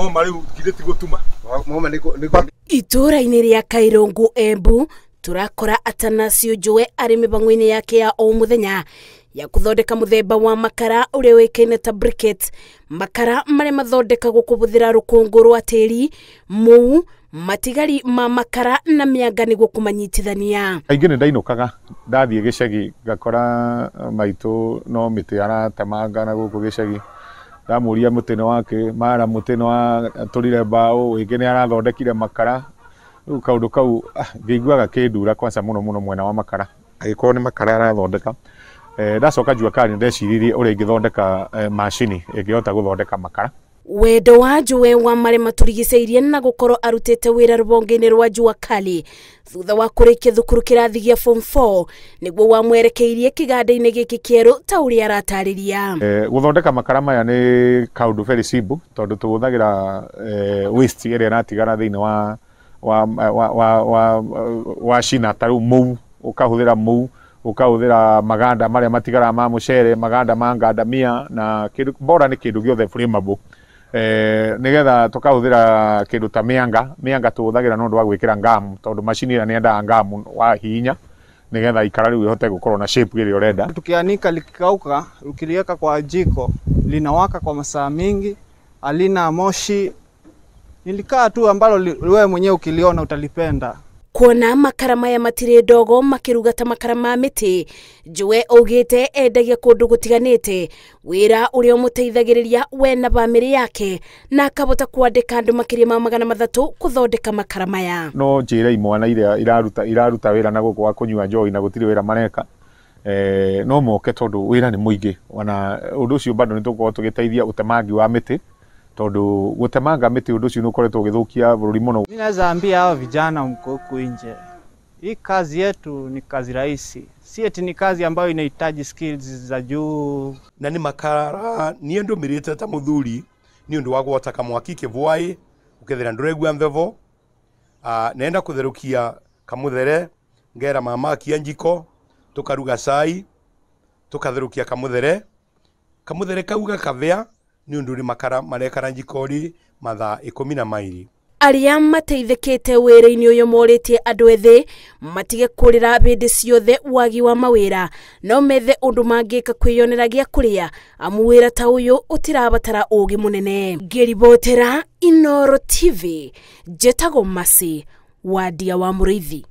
Moma rĩu githĩ ti gũtuma. Moma nĩ Itũũra-inĩ rĩa Kairũngũ Embu turakora Atanasio Njowe arĩ mĩbango-inĩ yake ya o mũthenya ya kũthondeka mũthemba wa makara ũrĩa ũĩkaine ta briquette, makara marĩa mathondekagwo kũhũthĩra rũkũngũ rwa tĩri, mũu, matigari ma makara na mĩanga nĩguo kũmanyitithania. Kaingĩ nĩ ndainũkaga ndathiĩ gĩcagi ngakora maitũ no mĩtĩ aratemanga na gũkũ gĩcagi, ndamũria mũtĩ nĩ wake, mara mũtĩ nĩ watũrire mbaũ, wĩngĩ nĩ arathondekire makara. Rĩu kaũndũ kau ngĩiguaga kĩndura kwanza mũno mũno mwena wa makara, agĩkorwo nĩ makara arathondeka. Ndacoka Jua Kali ndeciririe ũrĩa ingĩthondeka macini ĩngĩhota gũthondeka makara. Wendo wa Njowe wa marĩa matũrigicĩirie na gũkorwo arutĩte wĩra rũhonge-inĩ rwa Jua Kali thutha wa kũrĩkia thukuru kĩrathi gĩa form 4 nĩguo wamwerekeirie kĩganda-inĩ gĩkĩ kĩerũ ta ũrĩa aratarĩria. Gũthondeka makara maya nĩ kaũndũ very simple tondũ tũhũthagĩra waste ĩrĩa ĩratigara thĩinĩ wa cina ta rĩu mũu, ũkahũthĩra mũu, ũkahũthĩra maganda marĩa matigaraga ma mũcere, maganda ma ngandamia na kĩndũ bora nĩ kĩndũ gĩothe flammable. Nĩgetha tũkahũthĩra kĩndũ ta mĩanga, mĩanga tũhũthagĩra nĩ ũndũ wa gwĩkĩra ngamu tondũ macini ĩrĩa nĩyendaga ngamu wahihinya nĩgetha ikara rĩu ĩhote gũkorwo na shape ĩrĩa ũrenda. Tukianika likikauka, ukiliweka kwa jiko linawaka kwa masaa mingi, halina moshi. Nilikaa tu ambalo wewe mwenyewe ukiliona utalipenda. Kuona makara maya matirĩ ndogo makĩruga ta makara ma mĩtĩ, Njowe augĩte endagia kũndũ gũtiganĩte, wĩra ũrĩa ũmũteithagĩrĩria we na bamĩrĩ yake na akahota kwandĩka andũ makĩria ma 300 kũthondeka makara maya. No njĩre imwana iria iraruta wĩra na gũkũ wa kũnyua njohi na gũtirĩ wĩra mareka, no moke tondũ wĩra nĩ mũingĩ. Ona ũndũ ũcio bado nĩ tũgũkorwo tũgĩteithia ũtemangi wa mĩtĩ tondũ gũtemanga mĩtĩ ũndũ ũcio nĩ ũkoretwo ũgĩthũkia bũrũri mũno. Mimi naweza ambia hawa vijana mko huku nje, hii kazi yetu ni kazi rahisi, si eti ni kazi ambayo inahitaji skills za juu. Na nĩ makara niĩ ndũmĩrĩte ta mũthuri nĩ ũndũ wa gwota kamwaki kĩbwai ũkethera ndũraigua mbevo, nenda kũtherũkia kamũthere ngera mama akia njiko tũkaruga cai tũkatherũkia kamũthere, kamũthere kau gakavĩa nĩ ũndũ nĩ makara marekara njikori mathaa 12. Arĩa mateithĩkĩte wĩra-inĩ ũyũ morĩtie andũ ethĩ matige kũrĩra hĩndĩ ciothe wagi wa mawĩra, no methe ũndũ mangĩka kwĩyonera gĩa kũrĩa amu wĩra ta ũyũ ũtirabatara ũgĩ mũnene. Ngĩribotera Inooro TV, njĩtagwo Mercy Wandia wa Mũrĩithi.